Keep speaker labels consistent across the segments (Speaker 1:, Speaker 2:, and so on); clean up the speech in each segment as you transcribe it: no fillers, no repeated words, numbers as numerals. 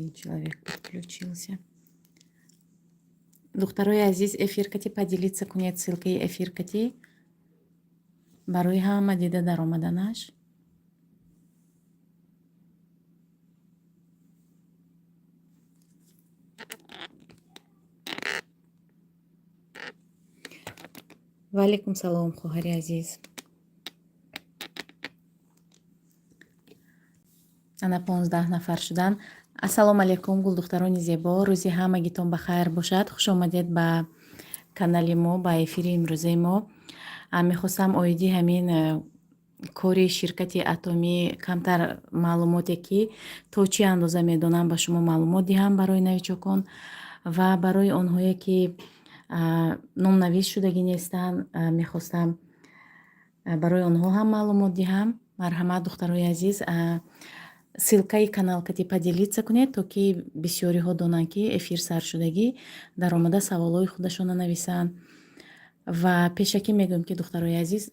Speaker 1: Один человек подключился. Духтарои азиз, эфир кати поделиться кунед, ссылкаи эфир кати, барои ҳама дида даромаданаш. Ва алайкум салом, хоҳари азиз. Ана, 15 нафар шуданд. Ассалому алайкум, гулдухтарони зебо, рӯзи ҳамагитон ба хайр бошад. Хуш омадед ба канали мо, ба эфири имрӯзаи мо. Мехостам оиди ҳамин кори ширкати Атомӣ камтар маълумоте, ки то чӣ андоза медонам, ба шумо маълумот диҳам, барои новичокон ва барои онҳое, ки номнавис шудагӣ нестанд, мехостам барои онҳо ҳам маълумот диҳам. Марҳамат, духтарои азиз, ссылкаи канал кати поделиться кунед, то ки бисёриҳо донанд, ки эфир сар шудагӣ, даромада саволҳои худашонро нависанд. Ва пешакӣ мегӯем, ки, духтарои азиз,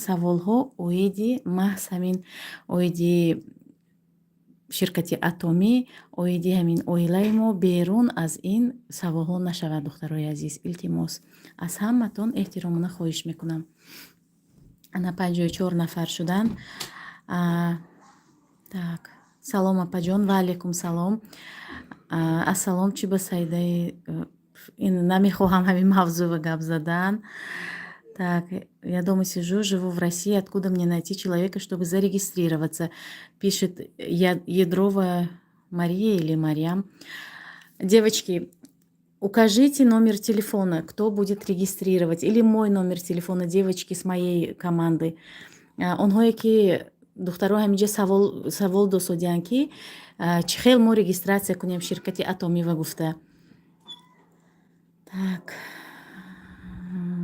Speaker 1: саволҳо оиди маҳз ҳамин, оиди ширкати Атомӣ, оиди ҳамин оилаи мо, берун аз ин саволҳо нашавад. Духтарои азиз, илтимос, аз ҳаматон эҳтиромона хоҳиш мекунам. Ана, 54 нафар шуданд. Так, салом, апаҷон. Ва алайкум салом. Ассалом, чӣ ба Саидаи ин намехоҳам ҳамин мавзӯъ гап задан. Так, я дома сижу, живу в России. Откуда мне найти человека, чтобы зарегистрироваться? Пишет Ядрова Мария или Марьям. Девочки, укажите номер телефона, кто будет регистрировать, или мой номер телефона, девочки с моей команды. Онҳое ки, духтаро, ҳаминҷа савол досодиянд, ки чӣ хел мо регистрация кунем ширкати Атомива гуфта. Так.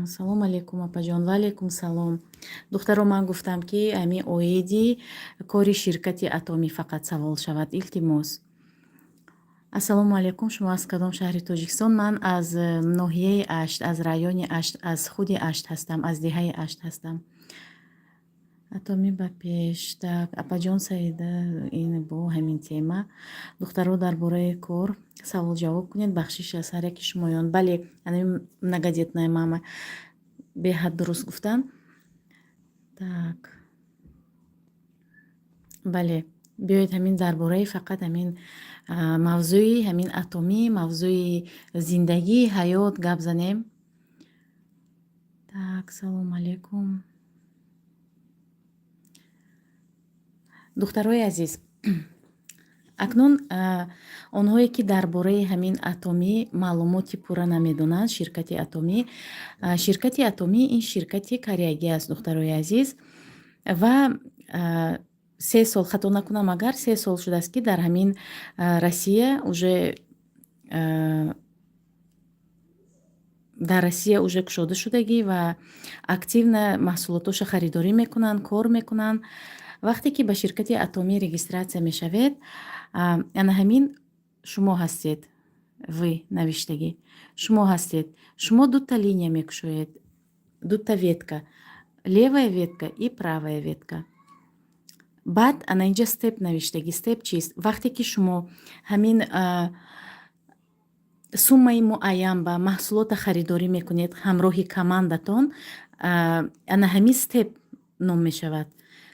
Speaker 1: Салом алейкум, апаҷон. Ва алейкум салом. Духтаро, ман гуфтам, ки ҳамин оиди кори ширкати Атомӣ фақат савол шавад, илтимос. Ассалому алайкум, шумо аз кадом шаҳри Тоҷикистон? Ман аз ноҳияи Ашт, аз райони Ашт, аз худи Ашт ҳастам, аз деҳаи Ашт ҳастам. Атомӣ ба пеш. Так, апаҷон Саида, ин бо ҳамин тема. Духтаро, дар бораи кор савол ҷавоб кунед, бахшиш аз ҳар яки шумоён. Бале, ана многодетная мама. Беҳад дуруст гуфтам. Так. Бале, биёед, ҳамин дар бораи фақат ҳамин мавзӯи ҳамин Атомӣ, мавзӯи зиндагӣ, ҳаёт гап занем. Так, салому алайкум. Духтарои азиз, акнун онҳое, ки дар бораи ҳамин Атомӣ маълумоти пурра намедонанд, ширкати Атомӣ, ширкати Атомӣ ин ширкати кореягӣ аст, духтарои азиз, ва 3 сол, хато накунам агар, 3 сол шудааст, ки дар ҳамин Россия уже, дар Россия уже кушода шудагӣ ва активно маҳсулотоша харидорӣ мекунанд, кор мекунанд. Вақте ки ба ширкати Атомӣ регистрация мешавед, ана ҳамин шумо ҳастед, вы навиштагӣ, шумо ҳастед, шумо дута линия мекушоед, дута ветка, левая ветка и правая ветка. Баъд ана инҷа степ навиштагӣ. Степ чист? Вақте ки шумо ҳамин суммаи муайян ба маҳсулота харидорӣ мекунед ҳамроҳи командатон, ана ҳамин степ ном мешавад,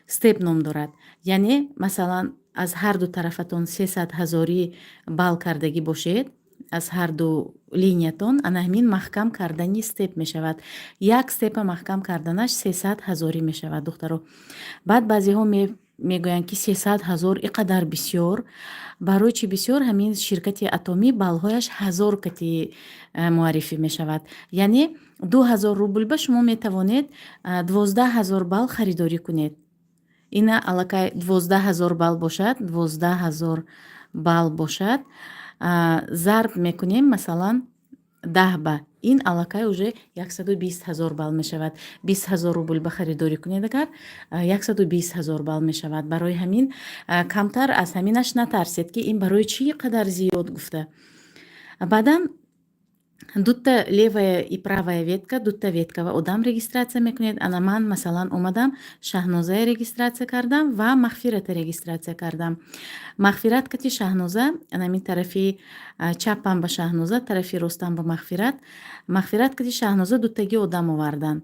Speaker 1: степ ном дорад. Яъне, масалан, аз ҳар ду тарафатон 300 ҳазорӣ балл кардагӣ бошед, аз ҳар ду линиятон, ана ҳамин маҳкам кардани степ мешавад. Як степа маҳкам карданаш 300 ҳазорӣ мешавад, духтаро. Баъд баъзеҳо мегӯянд, ки 300 ҳазор ин қадар бисёр, барои чӣ бисёр? Ҳамин ширкати Атомӣ баллҳояш ҳазор кати муаррифӣ мешавад, яъне 2000 рубл ба шумо метавонед 12 000 балл харидорӣ кунед. Ина аллакай 12 000 балл бошад, 12 000 балл бошад, зарб мекунем, масалан, 10 ба, ин аллакай уже 120 000 балл мешавад. 20 000 рубл ба харидорӣ кунед агар, 120 000 балл мешавад. Барои ҳамин камтар аз ҳаминаш натарсед, ки ин барои чӣ қадар зиёд гуфта. Баъдан Дута левая и правая ветка, дута ветка ва одам регистрация мекунед. Ана ман, масалан, омадам, Шаҳнозая регистрация кардам ва Мағфирата регистрация кардам. Мағфират кати Шаҳноза, анамин тарафи чапам ба Шаҳноза, тарафи ростам ба Мағфират. Мағфират кати Шаҳноза дутагӣ одам оварданд.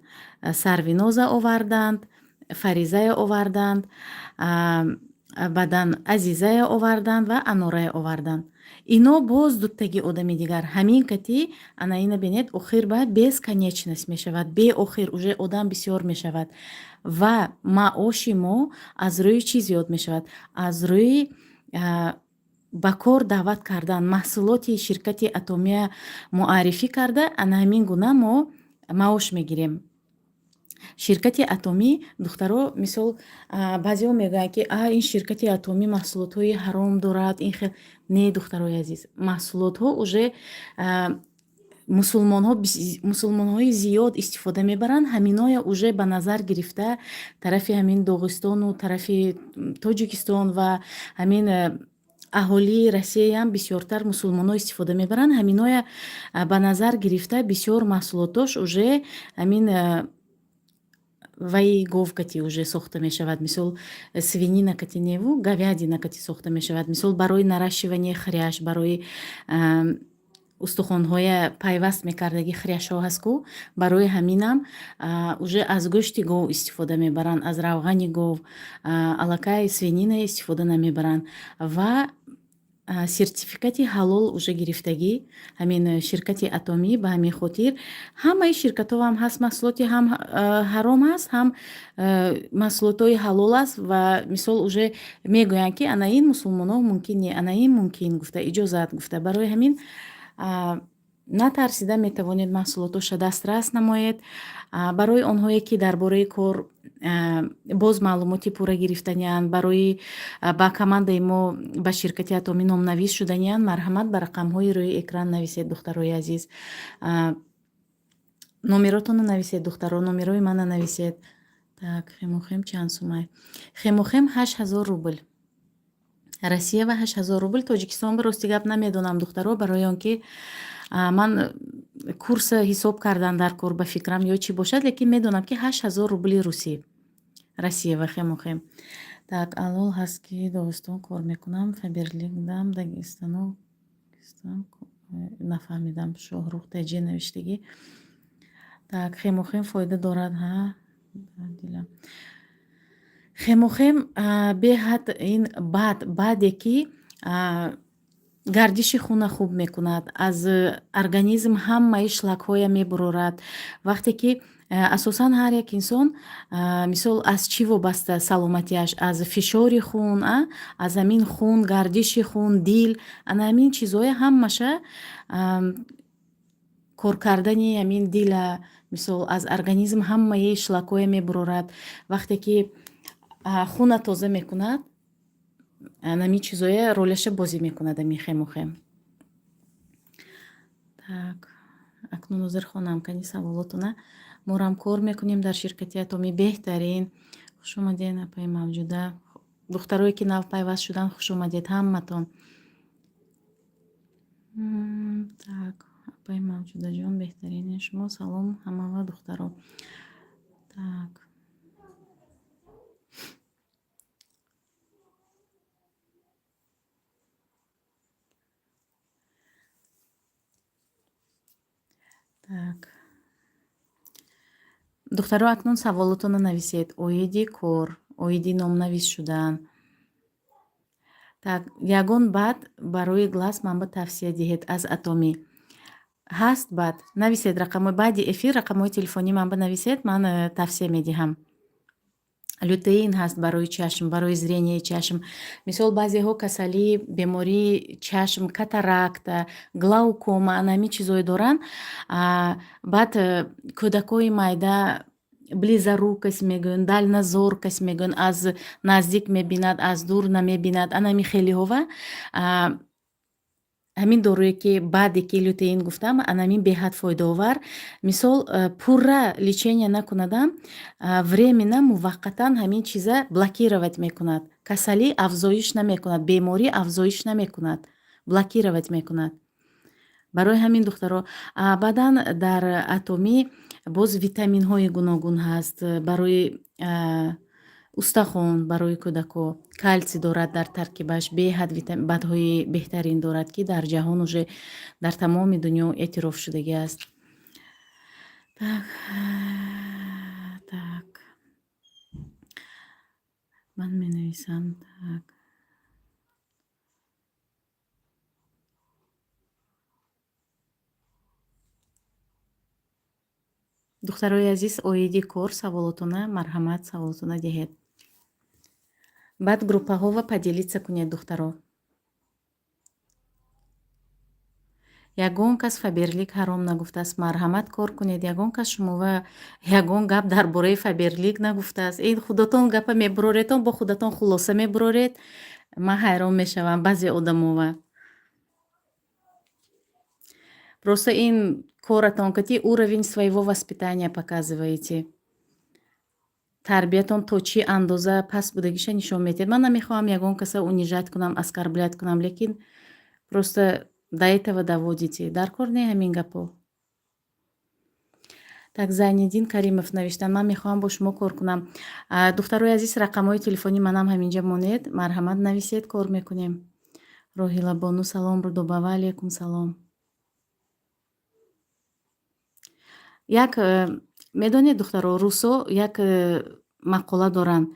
Speaker 1: Сарвиноза оварданд, Фаризая оварданд, баъдан Азизая оварданд ва Анорая оварданд. Ино боз дутагӣ одами дигар. Ҳамин кати, ана ина бинед, охир ба бесконечность мешавад, беохир уже одам бисёр мешавад. Ва маоши мо аз рӯи чӣ зиёд мешавад? Аз рӯи ба кор даъват кардан, маҳсулоти ширкати Атомия муаррифӣ карда, ана ҳамин гуна мо маош мегирем. Ширкати Атомӣ, духтаро, мисол, баъзеҳо мегӯянд, ки а ин ширкати Атомӣ маҳсулотҳои ҳаром дорад, ин хел. Не, духтарои азиз, маҳсулотҳо уже мусулмонҳо, мусулмонҳои зиёд истифода мебаранд. Ҳаминоя уже ба назар гирифта, тарафи ҳамин Доғистону тарафи Тоҷикистон ва ҳамин аҳолии Россияам бисёртар мусулмонҳо истифода мебаранд. Ҳаминоя ба назар гирифта, бисёр маҳсулотош уже ҳамин ваи гов кати уже сохта мешавад. Мисол, свинина кати неву, говядина кати сохта мешавад. Мисол, барои наращивание хрящ, барои устухонҳоя пайваст мекардаги хрящҳо ҳаст ку, барои ҳаминам уже аз гӯшти гов истифода мебаранд, аз равғани гов, аллакай свинина истифода намебаранд. Ва сертификати ҳалол уже гирифтагӣ ҳамин ширкати Атомӣ. Ба ҳамин хотир ҳамаи ширкатҳоам ҳаст, маҳсулоти ҳам ҳаром ҳаст, ҳам маҳсулотҳои ҳалол аст. Ва мисол, уже мегӯянд, ки ана ин мусулмонҳо мумкин не, ана ин мумкин гуфта, иҷозат гуфта. Барои ҳамин натарсида метавонед маҳсулотоша дастрас намоед. Барои онҳое, ки дар бораи кор боз маълумоти пурра гирифтанианд, барои ба командаи мо, ба ширкати Атомӣ номнавис шуданианд, марҳамат, ба рақамҳои рӯи экран нависед, духтарои азиз. Номеротонро нависед, духтаро, номерои мана нависед. Так, Хемохим чанд сумай? Хемохим 8000 рубл Россия ва 8000 рубл Тоҷикистон. Ба рости гап намедонам, духтаро, барои он ки ман курса ҳисоб кардан дар кор, ба фикрам, ё чӣ бошад, лекин медонам, ки 8000 рубли русӣ Россия ва Хемохим. Так, алол ҳаст, ки Догистон кор мекунам, Фаберликдам Дагистану. Нафаҳмидам, Шоҳрух Таҷи навиштагӣ. Так, Хемохим фоида дорад? Ҳа, дилам. Хемохим беҳад ин бад баъде ки гардиши хуна хуб мекунад, аз организм ҳамаи шлакҳоя мебурорад. Вақте ки асосан ҳар як инсон, мисол, аз чӣ вобаста саломатиаш? Аз фишори хун, аз ҳамин хун, гардиши хун, дил, ана ҳамин чизҳоя ҳамаша кор кардани ҳамин дила, мисол, аз организм ҳамаи шлакҳоя мебурорад. Вақте ки хуна тоза мекунад, ҳамин чизоя роляша бозӣ мекунад ҳамин Хемохим. Так, акнун ҳозир хонам кани саволотона. Морам кор мекунем дар ширкати Атомӣ, беҳтарин. Хушомадед, апаи Мавҷуда. Духтарое, ки нав пайваст шуданд, хушомадед ҳаматон. Так, апаи Мавҷудаҷон, беҳтаринен шумо. Салом ҳамава духтаро. Так, так, духтаро, акнун саволотонро нависед оиди кор, оиди номнавис шудан. Так, ягон БАД барои глаз манба тавсия диҳед аз Атомӣ. Ҳаст БАД, нависед рақамҳои, баъди эфир рақамҳои телефонӣ манба нависед, ман тавсия медиҳам. Лютеин ҳаст барои чашм, барои зрение чашм. Мисол, баъзеҳо касалии бемории чашм, катаракта, глаукома, ана ҳамин чизое доранд. Баъд кӯдакҳои майда близорукость мегӯянд, дальнозоркость мегӯянд, аз наздик мебинад, аз дур намебинад, ана ҳамин хелиҳова ҳамин доруе, ки баъде ки лютеин гуфтам, ана ҳамин беҳад фоидаовар. Мисол, пурра лечения накунадам, временно, муваққатан ҳамин чиза блокировать мекунад, касалӣ афзоиш намекунад, беморӣ афзоиш намекунад, блокировать мекунад. Барои ҳамин, духтаро, баъдан дар Атомӣ боз витаминҳои гуногун ҳаст барои устахон, барои кӯдако. Калсий дорад дар таркибаш, беҳад БАДҳои беҳтарин дорад, ки дар ҷаҳон уже дар тамоми дунё эътироф шудагӣ аст. Так, так, ман менависам. Так, духтарои азиз, оиди кор саволотона, марҳамат, саволотона диҳед. Баъд группаҳова поделиться кунед, духтаро. Ягон кас Фаберлик ҳаром нагуфтааст. Марҳамат, кор кунед. Ягон кас шумова ягон гап дар бораи Фаберлик нагуфтааст. Ин худатон гапа мебуроредон, бо худатон хулоса мебуроред. Ман ҳайрон мешавам баъзе одамова. Просто ин коратон кати уровень своего воспитания показываете. Тарбиятон то чӣ андоза паст будагиша нишон медиҳед. Ман намехоҳам ягон каса унижать кунам, оскорблять кунам, лекин просто до этого доводите. Дар кор не ҳамин гапо. Так, Зайниддин Каримов навиштанд: «Ман мехоҳам бо шумо кор кунам». Духтарои азиз, рақамҳои телефони манам ҳаминҷа монед, марҳамат, нависед, кор мекунем. Роҳила бону, салом. Рудоба, ва алайкум салом. Як медонед, духтаро, русо як мақола доранд: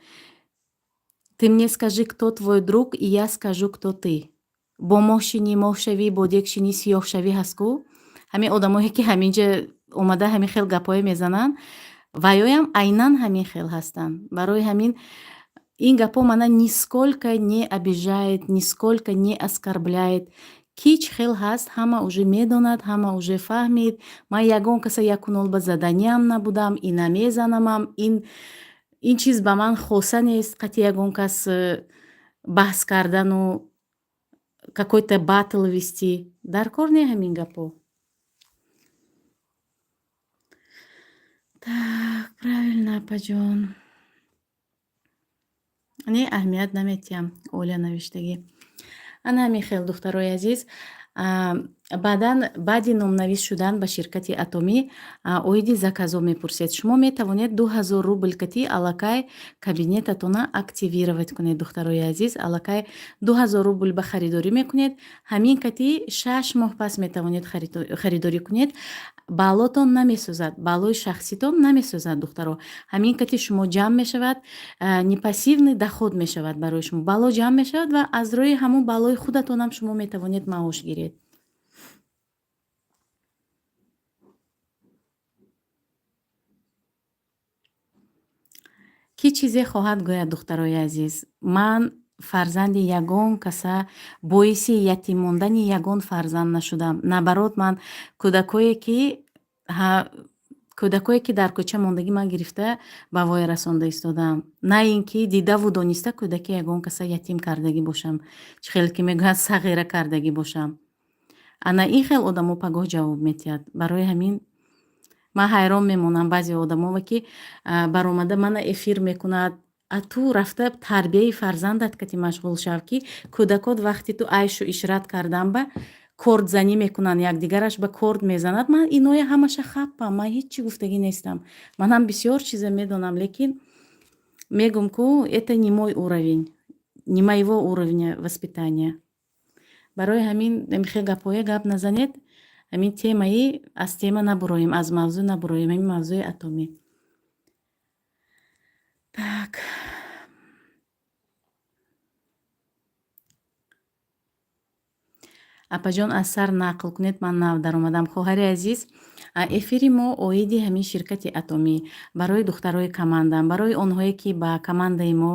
Speaker 1: «Ты мне скажи, кто твой друг, и я скажу, кто ты». Бо моҳ шинӣ, моҳ шавӣ, бо дег шинӣ, сиёҳ шавӣ ҳаст ку. Ҳамин одамое, ки ҳаминҷа омада ҳамин хел гапҳое мезананд, ваёям айнан ҳамин хел ҳастанд. Барои ҳамин ин гапҳо мана нисколько не обижает, нисколько не оскорбляет. Ки чӣ хел ҳаст, ҳама уже медонад, ҳама уже фаҳмид. Ман ягон каса якунол ба заданиам набудам и намезанамам. Ин чиз ба ман хоса нест, қатъи ягон кас баҳс кардану какой-то батл вести. Дар кор не ҳамин гапҳо. Так, правильно, апаҷон. Не, аҳамият наметиҳам, Оля навиштагӣ. Ана ҳамин хел, духтарои азиз. Баъдан, баъди номнавис шудан ба ширкати Атомӣ, оиди заказҳо мепурсед. Шумо метавонед 2000 рубл кати аллакай кабинетатона активировать кунед, духтарои азиз. Аллакай 2000 рубл ба харидорӣ мекунед, ҳамин кати 6 моҳ пас метавонед харидорӣ кунед. Баллотон намесӯзад, баллои шахситон намесӯзад, духтаро. Ҳамин кати шумо ҷамъ мешавад, непассивный доход мешавад барои шумо. Балло ҷамъ мешавад ва аз рӯи ҳамун баллои худатонам шумо метавонед маош гиред. Кӣ чизе хоҳад гӯяд, духтарои азиз? Ман фарзанди ягон каса боиси ятим мондани ягон фарзанд нашудам. Наоборот, ман кӯдакое ки дар кӯча мондагӣ, ман гирифта ба воя расонда истодаам, на ин ки дидаву дониста кӯдаки ягон каса ятим кардагӣ бошам, чӣ хеле ки мегӯянд, сағира кардагӣ бошам. Ана ин хел одамо пагоҳ ҷавоб медиҳад. Барои ҳамин ман ҳайрон мемонам баъзе одамова, ки баромада мана эфир мекунад. А ту рафта тарбияи фарзандат кати машғул шав, ки кӯдакот вақти ту айшу ишрат кардан ба кордзанӣ мекунанд, якдигараш ба корд мезанад. Ман иноя ҳамаша хаппам, ман ҳеҷ чӣ гуфтагӣ нестам. Манам бисёр чиза медонам, лекин мегум ку, это не мой уровень, не моего уровня воспитания. Барои ҳамин хел гапҳое гап назанед. Ҳамин темаи аз тема набуроем, аз мавзӯъ набуроем, ҳамин мавзӯи Атомӣ. Так, апаҷон, аз сар нақл кунед, ман нав даромадам. Хоҳари азиз, эфири мо оиди ҳамин ширкати Атомӣ барои духтарои командам, барои онҳое, ки ба командаи мо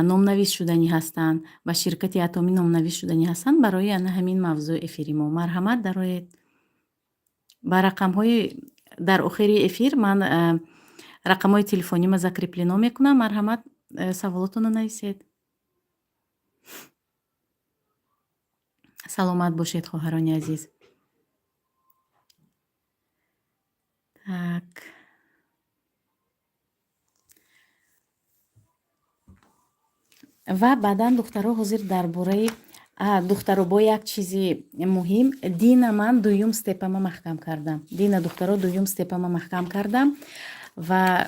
Speaker 1: номнавис шуданӣ ҳастанд, ба ширкати Атомӣ номнавис шуданӣ ҳастанд. Барои ана ҳамин мавзӯъ эфири мо. Марҳамат, дароед ба рақамҳои дар охири эфир. Ман рақамҳои телефонима закреплено мекунам. Марҳамат, саволотонро нависед. Саломат бошед, хоҳарони азиз. Так, ва баъдан, духтаро, ҳозир дар бораи Духтаро, бо як чизи муҳим: дина ман дуюм степама маҳкам кардам. Дина, духтаро, дуюм степама маҳкам кардам ва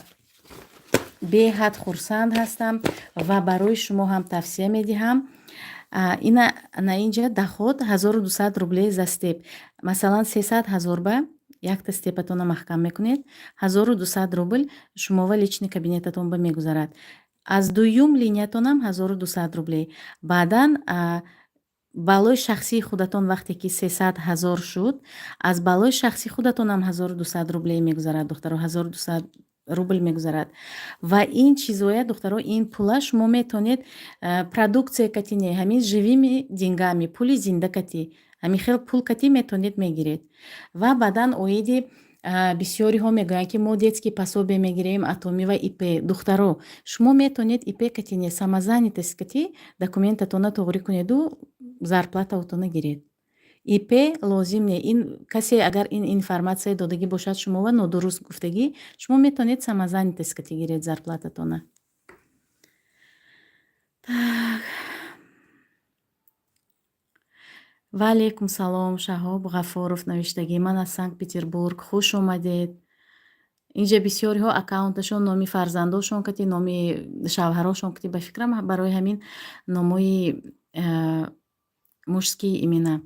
Speaker 1: беҳад хурсанд ҳастам ва барои шумо ҳам тавсия медиҳам. Ина на инҷа доход 1200 рублей за степ. Масалан, 300 000 ба якта степатона маҳкам мекунед, 1200 рубл шумова личный кабинетатон ба мегузарад. Аз дуюм линиятонам 1200 рублей. Баъдан баллои шахсии худатон вақте ки 300 000 шуд, аз баллои шахсии худатонам 1200 рублей мегузарад, духтаро, 1200 рубл мегузарад. Ва ин чизоя, духтаро, ин пула шумо метавонед продукция кати не, ҳамин живыми деньгами, пули зинда кати, ҳамин хел пул кати метавонед мегиред. Ва баъдан оиди бисёриҳо мегӯянд, ки мо детский пособие мегирем, Атоми ва ИП. Духтаро, шумо метавонед ИП кати не, самозанятость кати документатона тоғрӣ кунеду зарплатаотона гиред. ИП лозим не. Ин касе агар ин информатсия додагӣ бошад шумова, нодуруст гуфтагӣ. Шумо метавонед самозанятость кати гиред зарплататона. Так, ва алейкум салом, Шаҳоб Ғафуров навиштагӣ: ман аз Санкт Петербург, хуш омадед. Инҷа бисёриҳо аккаунташон номи фарзандошон кати, номи шавҳарошон кати, ба фикрам, барои ҳамин номҳои мужские имена.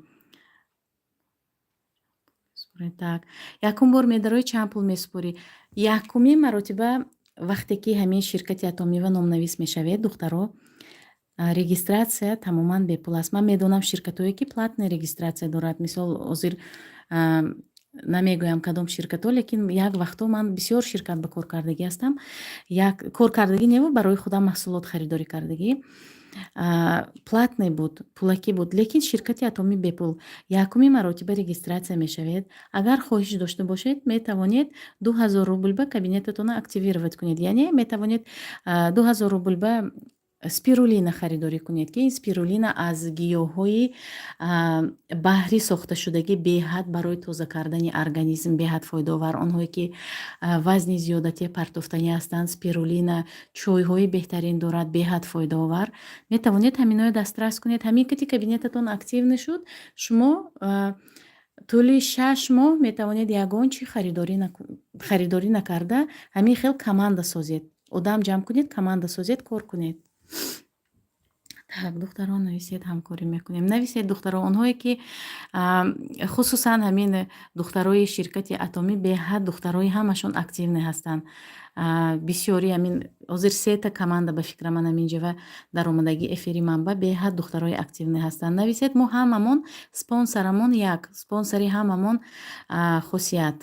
Speaker 1: Так, якум бор медарои, чанд пул месупорӣ? Якумин маротиба вақте ки ҳамин ширкати Атомива номнавис мешавед, духтаро, регистрация тамоман бепул аст. Ман медонам ширкатҳое, ки платная регистрация дорад. Мисол, ҳозир намегӯям кадом ширкатҳо, лекин як вақтҳо ман бисёр ширкат ба кор кардагӣ ҳастам. Як кор кардагӣ неву, барои худам маҳсулот харидорӣ кардагӣ. Платный буд, пулакӣ буд, лекин ширкати Атомӣ бепул. Якуми маротиба регистрация мешавед. Агар хоҳиш дошта бошед, метавонед 2000 рубл ба кабинетатонро активировать кунед, яъне метавонед 2000 рубл ба спирулина харидорӣ кунед, ки ин спирулина аз гиёҳҳои баҳрӣ сохташудагӣ, беҳад барои тоза кардани организм беҳад фоидаовар. Онҳое ки вазни зиёдатӣ партофтанӣ ҳастанд, спирулина чойҳои беҳтарин дорад, беҳад фоидаовар. Метавонед ҳаминҳоро дастрас кунед. Ҳамин ки кабинетатон активный шуд, шумо тӯли 6 моҳ метавонед ягон чи харидорӣ накарда, ҳамин хел команда созед, одам ҷамъ кунед, команда созед, кор кунед. Так, духтарон, нависед, ҳамкорӣ мекунем. Нависед, духтаро, онҳое ки хусусан ҳамин духтарои ширкати Атомӣ, беҳад духтарои ҳамашон активный ҳастанд. Бисёри ҳамин ҳозир сета команда, ба фикра ман, ҳаминҷава даромадагӣ эфири манба, беҳад духтарои активный ҳастанд. Нависед, мо ҳамамон спонсорамон як, спонсори ҳамамон Хосият.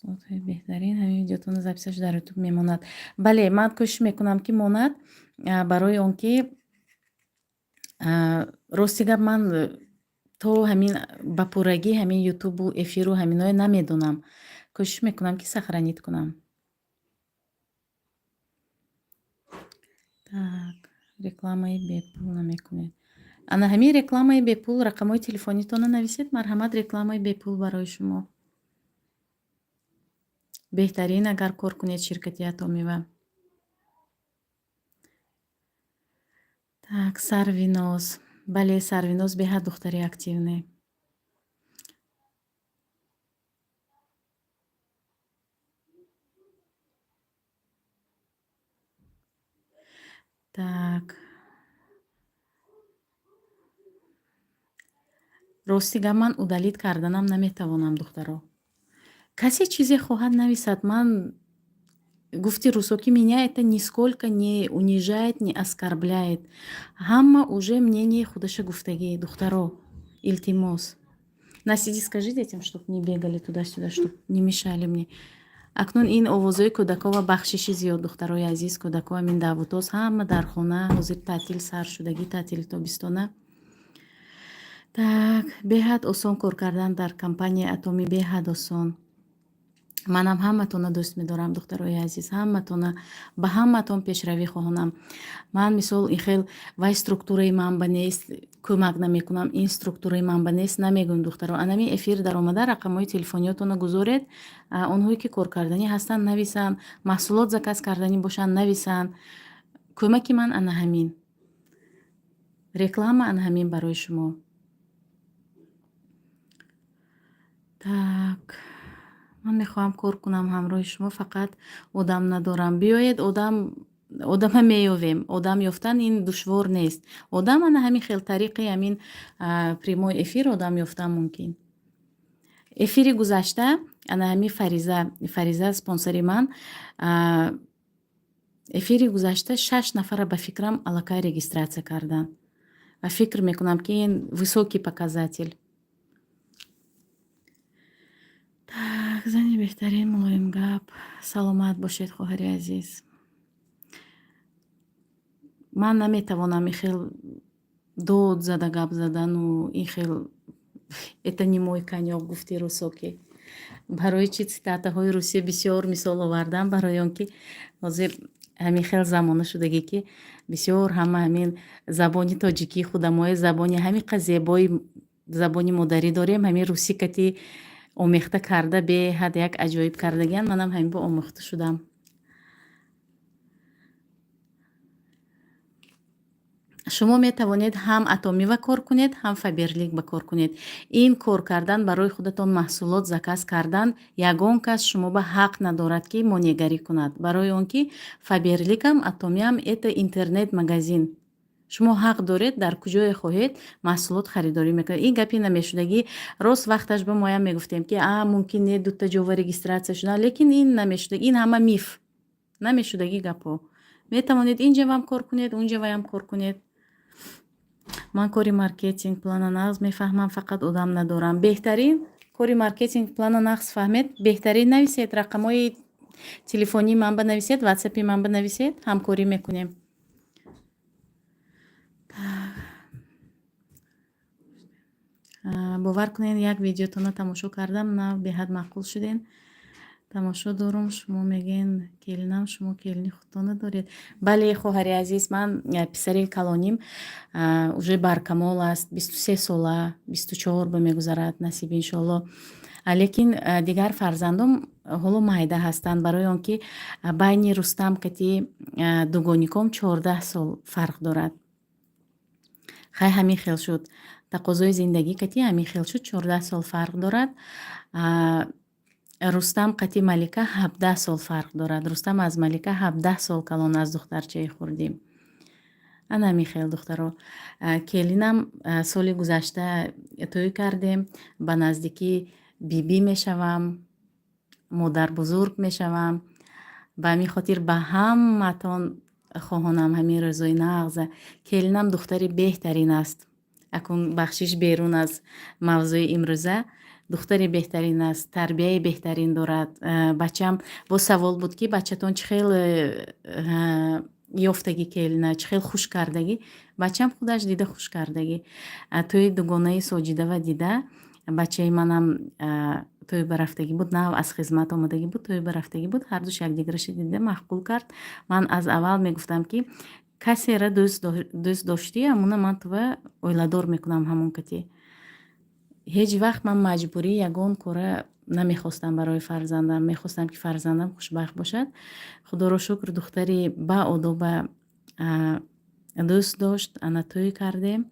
Speaker 1: Маҳсулотҳои беҳтарин. Ҳамин видеотонро записаш дар Ютуб мемонад? Бале, ман кӯшиш мекунам, ки монад, барои он ки рости гап, ман то ҳамин ба пуррагӣ ҳамин ютубу эфиру ҳаминое намедонам. Кӯшиш мекунам, ки сохранить кунам. Так, рекламаи бепул намекунед? Ана ҳамин рекламаи бепул, рақамҳои телефонитонро нависед, марҳамат. Рекламаи бепул барои шумо беҳтарин, агар кор кунед ширкати Атомива. Так, Сарвиноз, бале, Сарвиноз беҳад духтари активный. Так, рости гап, ман удалить карданам наметавонам, духтаро. Касе чизе хоҳад, нависад. Ман, гуфти русо, ки меня это нисколько не унижает, не оскорбляет. Ҳама уже мнение худаша гуфтагӣ. Духтаро, илтимос. Настя, иди скажи детям, чтоб не бегали туда-сюда, чтоб не мешали мне. Акнун ин овозҳои кӯдакова бахшиши зиёд, духтарои азиз. Кӯдако ҳамин даъвутоз, ҳама дар хона, ҳозир таътил сар шудагӣ, таътили тобистона. Так, беҳад осон кор кардан дар компанияи Атомӣ, беҳад осон. Манам ҳаматонро дӯст медорам, духтарои азиз, ҳаматона, ба ҳаматон пешравӣ хоҳонам. Ман, мисол, ин хел вай структураи ман ба нест, кӯмак намекунам, ин структураи ман ба нест намегӯем. Духтаро, анами эфир даромада, рақамҳои телефониётонро гузоред. Онҳое ки коркарданӣ ҳастанд, нависанд, маҳсулот заказ карданӣ бошанд, нависанд. Кӯмаки ман ана ҳамин. Реклама ана ҳамин барои шумо. Так, ман мехоҳам кор кунам ҳамроҳи шумо, фақат одам надорам. Биёед, одам одама меёвем. Одам ёфтан ин душвор нест. Одам ана ҳамин хел тариқи ҳамин прямой эфир одам ёфтан мумкин. Эфири гузашта ана ҳамин Фариза, Фариза спонсори ман, эфири гузашта шаш нафара, ба фикрам, аллакай регистрация карданд ва фикр мекунам, ки ин высокий показатель. Так, зани беҳтарин, мулоимгап. Саломат бошед, хоҳари азиз. Ман наметавонам ин хел дод зада гап задану ин хел, это не мой конёк, гуфти русо. Ки барои чӣ цитатаҳои русия бисёр мисол овардам? Барои он ки ҳозир ҳамин хел замона шудагӣ, ки бисёр ҳама ҳамин забони тоҷикии худамои, забони ҳамин қа зебои забони модарӣ дорем, ҳамин русӣ кати омехта карда, беҳад як аҷоиб кардагиан. Манам ҳамин бо омӯхта шудам. Шумо метавонед ҳам Атомива кор кунед, ҳам Фаберлик ба кор кунед. Ин кор кардан, барои худатон маҳсулот заказ кардан, ягон кас шумо ба ҳақ надорад, ки монеъгарӣ кунад, барои он ки Фаберликам, Атомиам это интернет магазин. Шумо ҳақ доред, дар куҷое хоҳед, маҳсулот харидорӣ мекунед. Ин гапи намешудагӣ. Рост, вақташ ба моям мегуфтем, ки а мумкин не дута ҷова регистрация шудан, лекин ин намешуда, ин ҳама миф, намешудагӣ гапҳо. Метавонед инҷавам кор кунед, унҷаваям кор кунед. Ман кори маркетинг плана нағз мефаҳмам, фақат одам надорам. Беҳтарин, кори маркетинг плана нағз фаҳмед, беҳтарин. Нависед, рақамҳои телефонии ман банависед, ватсапи ман банависед, ҳамкорӣ мекунем. Бовар кунед, як видеотона тамошо кардам, на беҳад маъқул шуден. Тамошо дорум. Шумо мегӯен келинам, шумо келини худтона доред? Бале, хоҳари азиз, ман писари калоним уже баркамол аст, 23 сола, 24 ба мегузарад, насиб, иншоалло. Лекин дигар фарзандом ҳоло майда ҳастанд, барои он ки байни Рустам кати дугоником 14 сол фарқ дорад. Хай, ҳамин хел шуд, тақозои зиндагӣ кати ҳамин хел шуд, 14 сол фарқ дорад. Рустам қати Малика 17 сол фарқ дорад. Рустам аз Малика 17 сол калон аз духтарчаи хурдӣ. Ана ҳамин хел, духтаро. Келинам соли гузашта тӯй кардем, ба наздикӣ бибӣ мешавам, модарбузург мешавам. Ба ҳамин хотир ба ҳаматон хоҳонам ҳамин рӯзои нағза. Келинам духтари беҳтарин аст. Акун бахшиш, берун аз мавзӯи имрӯза. Духтари беҳтарин аст, тарбияи беҳтарин дорад. Бачам боз савол буд, ки бачатон чӣ хел ёфтагӣ келина, чӣ хел хуш кардагӣ? Бачам худаш дида хуш кардагӣ. Тӯи дугонаи Соҷидава дида, бачаи манам тӯй барафтагӣ буд, нав аз хизмат омадагӣ буд, тӯй барафтагӣ буд. Ҳардуш якдигараша дида маъқул кард. Ман аз аввал мегуфтам, ки касера дӯст доштӣ, ҳамуна ман тува оиладор мекунам, ҳамон кати. Ҳеҷ вақт ман маҷбурӣ ягон кора намехостам барои фарзандам. Мехостам, ки фарзандам хушбахт бошад. Худоро шукр, духтари баодоба дӯст дошт, ана тӯй кардем.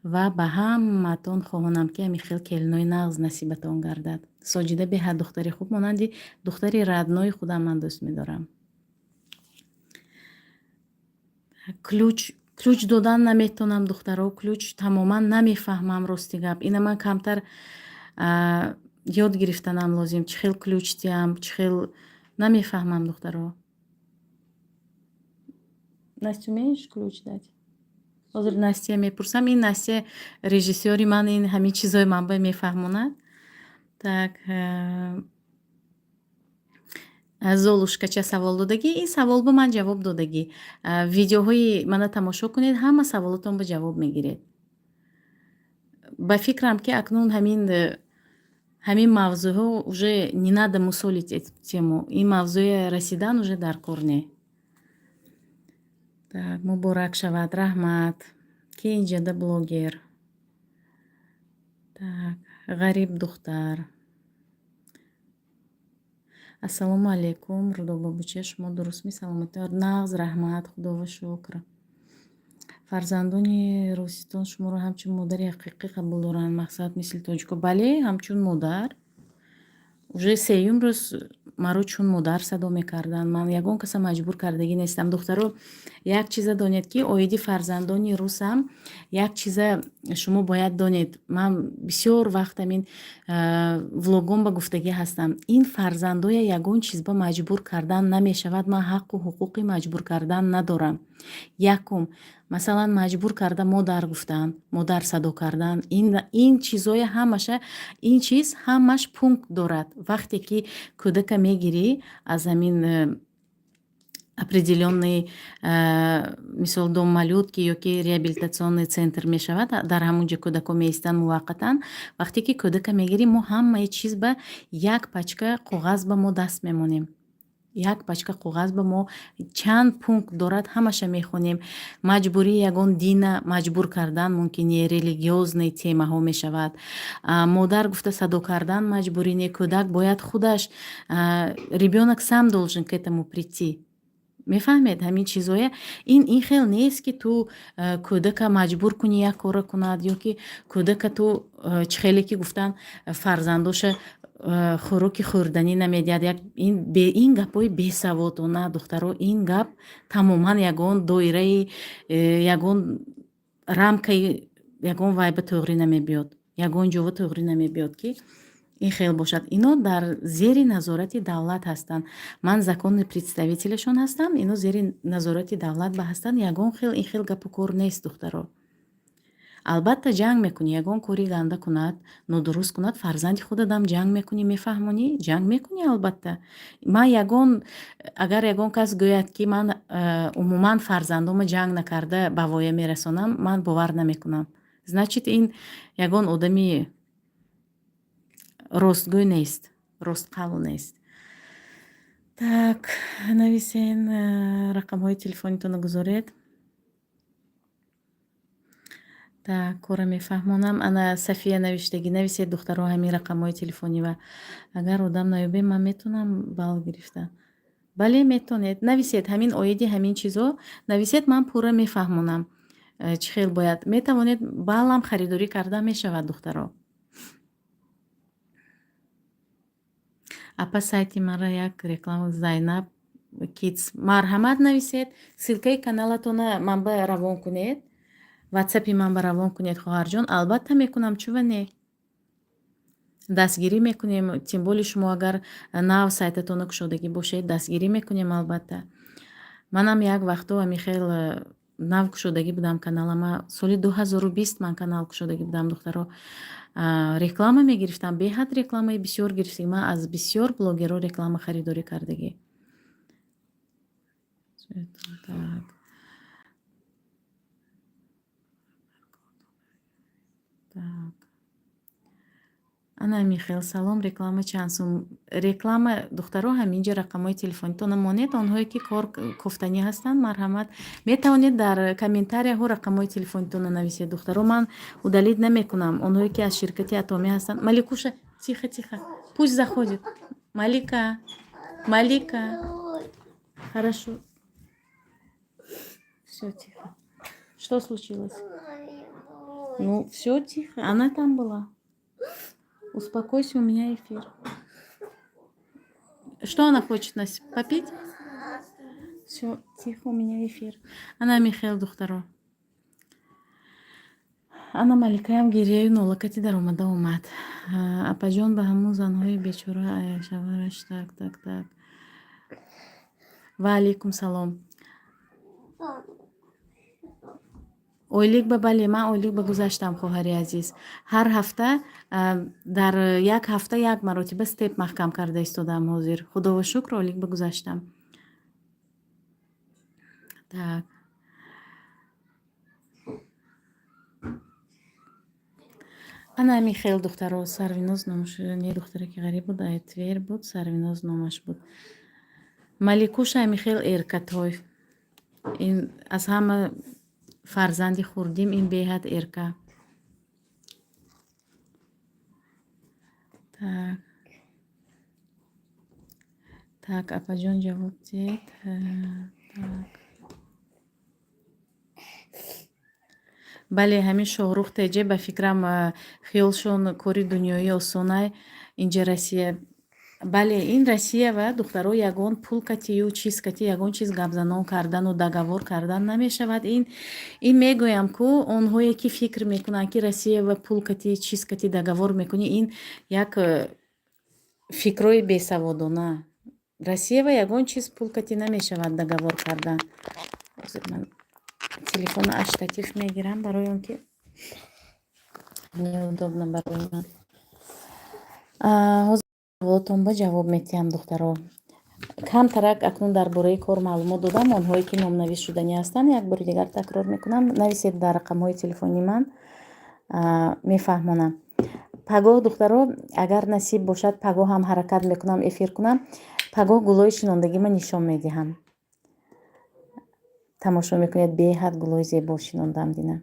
Speaker 1: Ва ба ҳаматон хоҳонам, ки ҳамин хел келинои нағз насибатон гардад. Соҷида беҳад духтари хуб, монанди духтари родной худам ман дӯст медорам. Ключ, ключ додан наметонам, духтаро, ключ тамоман намефаҳмам, рости гап. Ина ман камтар ёд гирифтанам лозим, чӣ хел ключ диҳам, чӣ хел, намефаҳмам, духтаро. Настя, умеешь ключ дать? Ҳозир Настя мепурсам. Ин Настя режиссёри ман, ин ҳамин чизои ман ба мефаҳмонад. Так, Золушкача савол додагӣ, ин савол ба ман ҷавоб додагӣ. Видеоҳои мана тамошо кунед, ҳама саволотон ба ҷавоб мегиред. Ба фикрам, ки акнун ҳамин мавзӯъҳо уже не надо мусолить эту тему. Ин мавзӯе расидан уже дар кор не. Так, муборак шавад, раҳмат. Ки инҷода блогер? Так, ғариб духтар. Ассалому алайкум, Рудобабуча, шумо дурустми, саломатӣ? Нағз, раҳмат, худова шукр. Фарзандони руситон шуморо ҳамчун модари ҳақиқӣ қабул доранд, мақсад мисли тоҷико? Бале, ҳамчун модар. Уже сеюм рӯз маро чун модар садо мекарданд. Ман ягон каса маҷбур кардагӣ нестам. Духтаро, як чиза донед, ки оиди фарзандони русам як чиза шумо бояд донед. Ман бисёр вақт ҳамин влогом ба гуфтагӣ ҳастам: ин фарзандоя ягон чиз ба маҷбур кардан намешавад. Ман ҳаққу ҳуқуқи маҷбур кардан надорам. Якум, масалан, маҷбур карда модар гуфтан, модар садо кардан, ин чизоя ҳамаша, ин чиз ҳамаш пункт дорад. Вақте ки кӯдака мегирӣ аз ҳамин определённый, мисол, дом малютки ё ки реабилитационный центр мешавад, дар ҳамон ҷо кӯдако меистанд муваққатан. Вақте ки кӯдака мегирӣ, мо ҳамаи чиз ба як пачка коғаз ба мо даст мемонем. Як пачка коғаз ба мо чанд пункт дорад, ҳамаша мехонем. Маҷбурӣ ягон дина маҷбур кардан мумкин не, религиозный темаҳо мешавад. Модар гуфта садо кардан маҷбурӣ не. Кӯдак бояд худаш, ребёнок сам должен к этому прийти. Мефаҳмед, ҳамин чизоя ин хел нест, ки ту кӯдака маҷбур кунӣ як кора кунад, ё ки кӯдака ту, чӣ хеле ки гуфтан, фарзандоша хӯроки хӯрданӣ намедиҳад. Як ин гапҳои бесаводона, духтаро, ин гап тамоман ягон доираи, ягон рамкаи, ягон вайба туғрӣ намебиёд, ягон ҷова туғрӣ намебиёд, ки ин хел бошад. Ино дар зери назорати давлат ҳастанд. Ман законный представителашон ҳастам. Ино зери назорати давлат ба ҳастанд. Ягон хел ин хел гапу кор нест, духтаро. Албатта, ҷанг мекунӣ, ягон кори ганда кунад, нодуруст кунад, фарзанди худадам ҷанг мекунӣ, мефаҳмонӣ, ҷанг мекунӣ, албатта. Ман ягон, агар ягон кас гӯяд, ки ман умуман фарзандома ҷанг накарда ба воя мерасонам, ман бовар намекунам. Значит, ин ягон одами ростгӯй нест, ростқавл нест. Так, нависен, рақамҳои телефонитонро гузоред. Так, кора мефаҳмонам. Ана Сафия навиштагӣ. Нависед, духтаро, ҳамин рақамҳои телефонӣ. Ва агар одам наёбем, ман метавонам балл гирифта? Бале, метавонед. Нависед, ҳамин оиди ҳамин чизо нависед, ман пурра мефаҳмонам, чӣ хел бояд. Метавонед, баллам харидорӣ карда мешавад, духтаро. Апа, сайти маро як реклама, Зайнаб Кидс. Марҳамат, нависед, ссылкаи каналатона ман ба равон кунед, ватсапи ман ба равон кунед, хоҳарҷон. Албатта мекунам, чува не? Дастгирӣ мекунем, тем более шумо агар нав сайтатонро кушодагӣ бошед, дастгирӣ мекунем, албатта. Манам як вақто ҳамин хел нав кушодагӣ будам каналама. Соли 2020 ман канал кушодагӣ будам, духтаро. Реклама мегирифтам, беҳад рекламаи бисёр гирифтем. Ман аз бисёр блогерҳо реклама харидорӣ кардагӣ. Так. Так. Ана Михел, салом, реклама чанд сум? Реклама, духтаро, ҳаминҷо рақамҳои телефонитонро монед. Онҳое ки кор кофтанӣ ҳастанд, марҳамат, метавонед дар комментарияҳо рақамҳои телефонитонро нависед, духтаро. Ман удалить намекунам. Онҳое ки аз ширкати Атомӣ ҳастанд. Маликуша, тихо, тихо, пусть заходит. Малика, Малика. Хорошо. Всё, тихо. Что случилось? Ну, всё, тихо. Она там была. Успокойся, у меня эфир. Что она хочет нас попить? Всё, тихо, у меня эфир. Ана Михаил, духтаро. Ана Маликаям гирияю нолакати даромада омад. Апаҷон, ба ҳамун занҳои бечора шавҳараш, так, так, так. Ва алейкум салом. Ойлик ба, бале, ман ойлик ба гузаштам, хоҳари азиз. Ҳар ҳафта, дар як ҳафта як маротиба степ маҳкам карда истодаам ҳозир. Худоро шукр, ойлик ба гузаштам. Так. Ана ҳамин хел, духтаро. Сарвиноз номаш не, духтаре ки ғариб буд, ай Твер буд, Сарвиноз номаш буд. Маликуша ҳамин хел эркатой. Ин аз ҳама фарзанди хурдим, ин беҳад эрка. Так. Так, апаҷон, ҷавоб диҳед. Так. Бале, ҳамин Шоҳрух теҷе, ба фикрам, хиёлшон кори дунёӣ осонай инҷа Россия. Бале, ин Россия ва, духтаро, ягон пул катию чиз кати ягон чиз гапзанон кардану договор кардан намешавад. Ин мегӯям, ку онҳое ки фикр мекунанд, ки Россия ва пул кати, чиз кати договор мекунӣ, ин як фикрҳои бесаводона. Россия ва ягон чиз пул кати намешавад договор кардан. Ҳозир ман телефоно аз штатив мегирам, барои он ки неудобно барои ман. Ҳозир саволотон ба ҷавоб медиҳам, духтаро. Камтарак акнун дар бораи кор маълумот додам. Онҳое ки номнавис шуданӣ ҳастанд, як бори дигар такрор мекунам, нависед дар рақамҳои телефони ман, мефаҳмонам. Пагоҳ, духтаро, агар насиб бошад, пагоҳ ҳам ҳаракат мекунам эфир кунам. Пагоҳ гулҳои шинондагима нишон медиҳам. Тамошо мекунед, беҳад гулҳои зебо шинондам дина.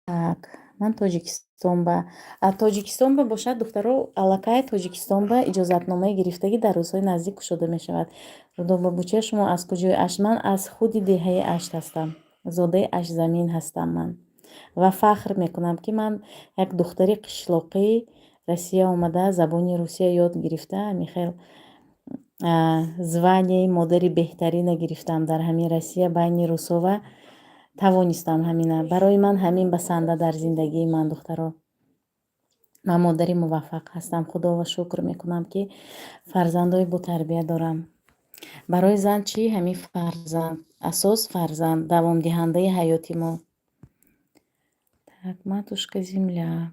Speaker 1: Так, ман Тоҷикистон ба бошад, духтаро, аллакай Тоҷикистон ба иҷозатномаи гирифтагӣ дар рӯзҳои наздик кушода мешавад. Рудоба буча, шумо аз куҷои Ашт? Ман аз худи деҳаи Ашт ҳастам, зодаи Аштзамин ҳастам ман ва фахр мекунам, ки ман як духтари қишлоқӣ Россия омада, забони русия ёд гирифта, ҳамин хел звание и модари беҳтарина гирифтам дар ҳамин Россия, байни русова тавонистам ҳамина. Барои ман ҳамин басанда дар зиндагии ман, духтаро. Ман модари муваффақ ҳастам, Худоро шукр мекунам, ки фарзандои ботарбия дорам. Барои зан чӣ? Ҳамин фарзанд асос, фарзанд давомдиҳандаи ҳаёти мо. Так, матушка земля.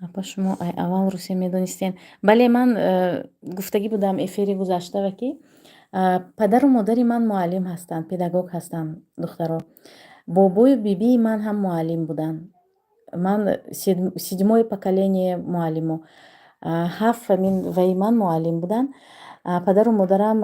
Speaker 1: Апа, шумо ай аввал русия медонистен? Бале, ман гуфтагӣ будам эфири гузаштава, ки падару модари ман муаллим ҳастанд, педагог ҳастанд, духтаро. Бобою бибии ман ҳам муаллим буданд. Ман седьмое поколение муаллимо. Ҳафт ҳамин ваи ман муаллим буданд. Падару модарам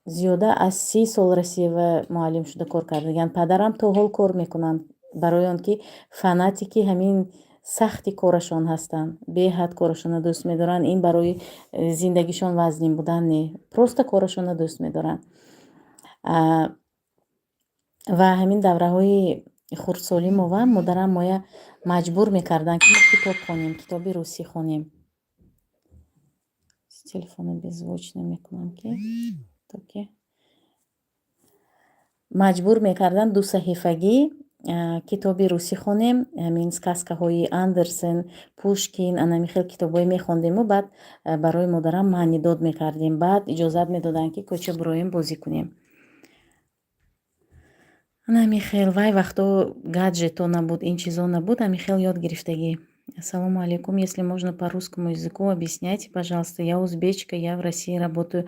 Speaker 1: зиёда аз 30 сол Россиява муаллим шуда кор кардагианд. Падарам то ҳол кор мекунанд, барои он ки фанатики ҳамин сахти корашон ҳастанд, беҳад корашонро дӯст медоранд. Ин барои зиндагишон вазнин будан не, просто корашонро дӯст медоранд. Ва ҳамин давраҳои хурдсолӣ мова модарам моя маҷбур мекарданд, ки мо китоб хонем, китоби русӣ хонем. Телефонро беззвучно мекунам, ки то ки маҷбур мекарданд дусаҳифагӣ китоби русӣ хонем, ҳамин сказка ҳои Андерсен, Пушкин, анами хел китобҳое мехондему баъд барои модарам маънидод мекардем, баъд иҷозат медоданд, ки кӯча буроем, бозӣ кунем. Ана хел вай вақто гаджетҳо набуд, ин чизо набуд, ҳамин хел ёд гирифтагӣ. Ассалому алейкум, если можно, по русскому языку объясняйте, пожалуйста. Я узбечка, я в России работаю.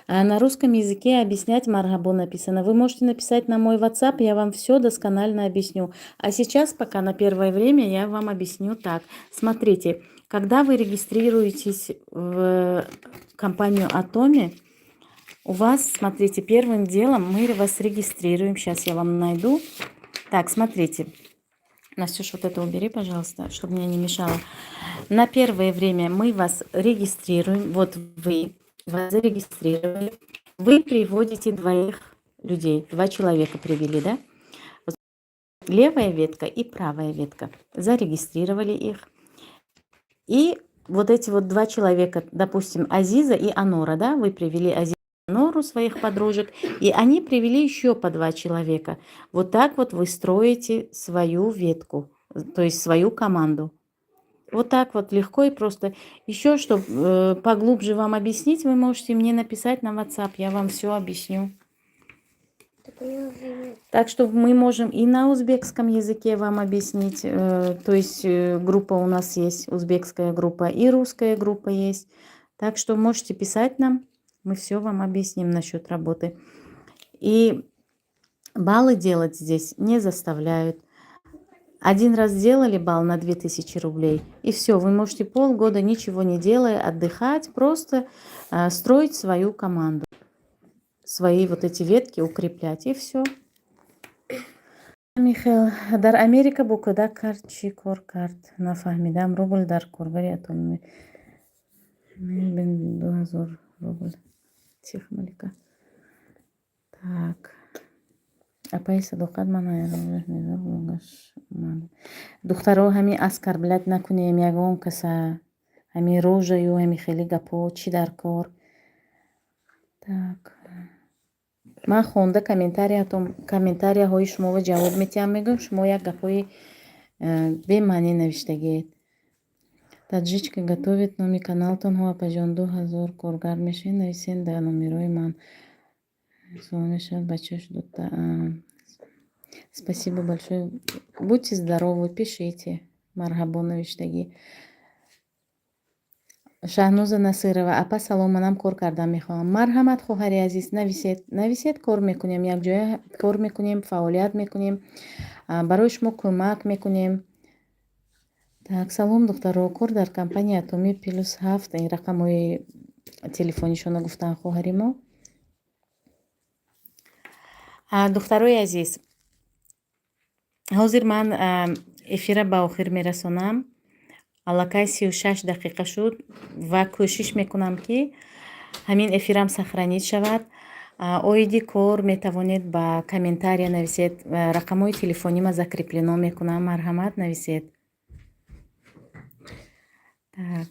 Speaker 1: А на русском языке объяснять, марҳабо написано. Вы можете написать на мой WhatsApp, я вам все досконально объясню. А сейчас пока на первое время я вам объясню так. Смотрите, когда вы регистрируетесь в компанию Атоми, у вас, смотрите, первым делом мы вас регистрируем. Сейчас я вам найду. Так, смотрите. Настюш, вот это убери, пожалуйста, чтобы мне не мешало. На первое время мы вас регистрируем. Вот вы вас зарегистрировали. Вы приводите двоих людей. Два человека привели, да? Левая ветка и правая ветка. Зарегистрировали их. И вот эти вот два человека, допустим, Азиза и Анора, да, вы привели Азизу, Анору, своих подружек, и они привели еще по два человека. Вот так вот вы строите свою ветку, то есть свою команду. Вот так вот легко и просто. Еще, чтобы поглубже вам объяснить, вы можете мне написать на WhatsApp, я вам все объясню. Так что мы можем и на узбекском языке вам объяснить, то есть группа у нас есть, узбекская группа, и русская группа есть. Так что можете писать нам, мы все вам объясним насчет работы. И баллы делать здесь не заставляют. Один раз сделали балл на 2000 рублей, и все, вы можете полгода, ничего не делая, отдыхать, просто строить свою команду, свои вот эти ветки укреплять, и все. Михаил, дар Америка бо кӯдак кард, чӣ кор кард? Нафаҳмидам. Рубл дар коргари Атоми 2000 рубл. Тихо, Малика. Так. Апаи Садоқат, ман духтаро, ҳамин оскорблять накунем ягон каса. Ҳамин рожаю ҳамин хеле гапҳо чӣ дар кор? Так, ман хонда комментарияҳои шуморо ҷавоб медиҳам, мегӯям, шумо як гапҳои бемаънӣ навиштагиед. Таджичка готовит номи каналтон. Ҳо, апаҷон, 2000 коргар мешавед, нависен дар номерои ман. Суол мешавад, бачаш дута. Спасибо большое, будьте здоровы, пишите. Марҳабо, навиштагӣ. Шаҳноза Насирова: апа, салом, манам кор кардан мехоҳам. Марҳамат, хоҳари азиз, нависед, нависед, кор мекунем, якҷоя кор мекунем, фаъолият мекунем, барои шумо кӯмак мекунем. Так, салом, духтаро, кор дар компания Атоми +7, ин рақамҳои телефонишона гуфтан хоҳари мо. Духтарои азиз, ҳозир ман эфира ба охир мерасонам. Аллакай 36 дақиқа шуд ва кӯшиш мекунам, ки ҳамин эфирам сохранить шавад. Оиди кор метавонед ба комментария нависед, рақамҳои телефонима закреплено мекунам, марҳамат, нависед. Так,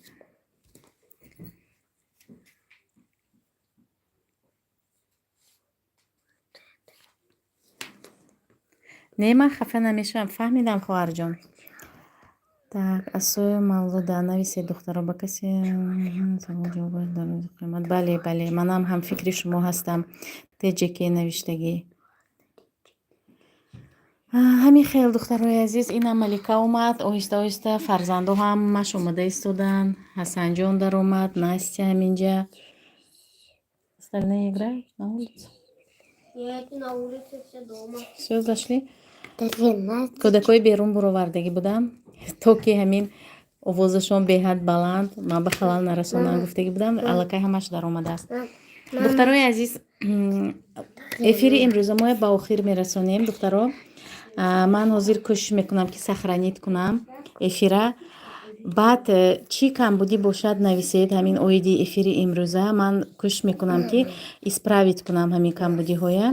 Speaker 1: не, ман хафа намешавам, фаҳмидам, хоҳарҷон. Так, Асоя Мавлуда, нависед, духтаро, ба касе савол ҷавоб дар рӯзи қиёмат. Бале, бале, манам ҳамфикри шумо ҳастам. Теҷеке навиштагӣ. Ҳамин хел, духтарои азиз, инам Малика омад, оҳиста оҳиста фарзандо ҳамаш омада истоданд. Ҳасанҷон даромад, Настя ҳаминҷа. Остальные играют на улице?
Speaker 2: Нет, на улице, все дома.
Speaker 1: Все зашли? Кӯдакҳои берун буровардагӣ будам, то ки ҳамин овозашон беҳад баланд, ман ба халал нарасонам гуфтагӣ будам, аллакай ҳамаш даромадааст. Духтарои азиз, эфири имрӯза моя ба охир мерасонем, духтаро. Ман ҳозир кӯшиш мекунам, ки сохранить кунам эфира. Баъд чӣ камбудӣ бошад, нависед ҳамин оиди эфири имрӯза. Ман кӯшиш мекунам, ки исправить кунам ҳамин камбудиҳоя.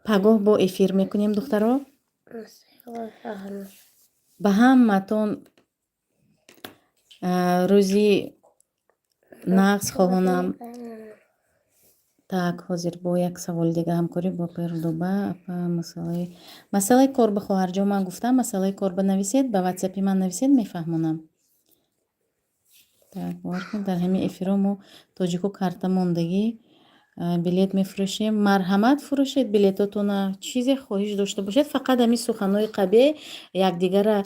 Speaker 1: Пагоҳ бо эфир мекунем, духтаро. Ба ҳаматон рӯзи нағз хоҳонам. Так, ҳозир бо як саволи дига: ҳамкорӣ бо Пердуба, апа, масъалаи кор ба хоҳарҷон ман гуфтам, масъалаи кор ба нависед, ба ватсапи ман нависед, мефаҳмонам. Так, бовар кунед, дар ҳамин эфиро мо тоҷико карта мондагӣ, билет мефурӯшем. Марҳамат, фурӯшед билетотона, чизе хоҳиш дошта бошед, фақат ҳамин суханҳои қабеҳ, якдигара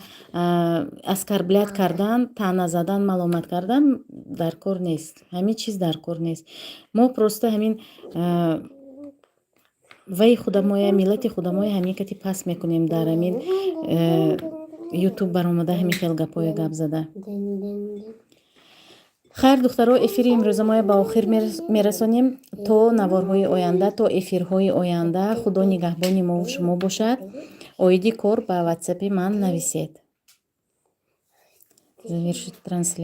Speaker 1: оскорблять кардан, таъна задан, маломат кардан дар кор нест. Ҳамин чиз дар кор нест. Мо просто ҳамин ваи худамоя, миллати худамоя ҳамин кати пас мекунем дар ҳамин ютуб баромада ҳамин хел гапҳое гап зада. Хайр, духтаро, эфири имрӯза моя ба охир мерасонем. То наворҳои оянда, то эфирҳои оянда, Худо нигаҳбони мову шумо бошад. Оиди кор ба ватсапи ман нависед. Завершить трансляцию.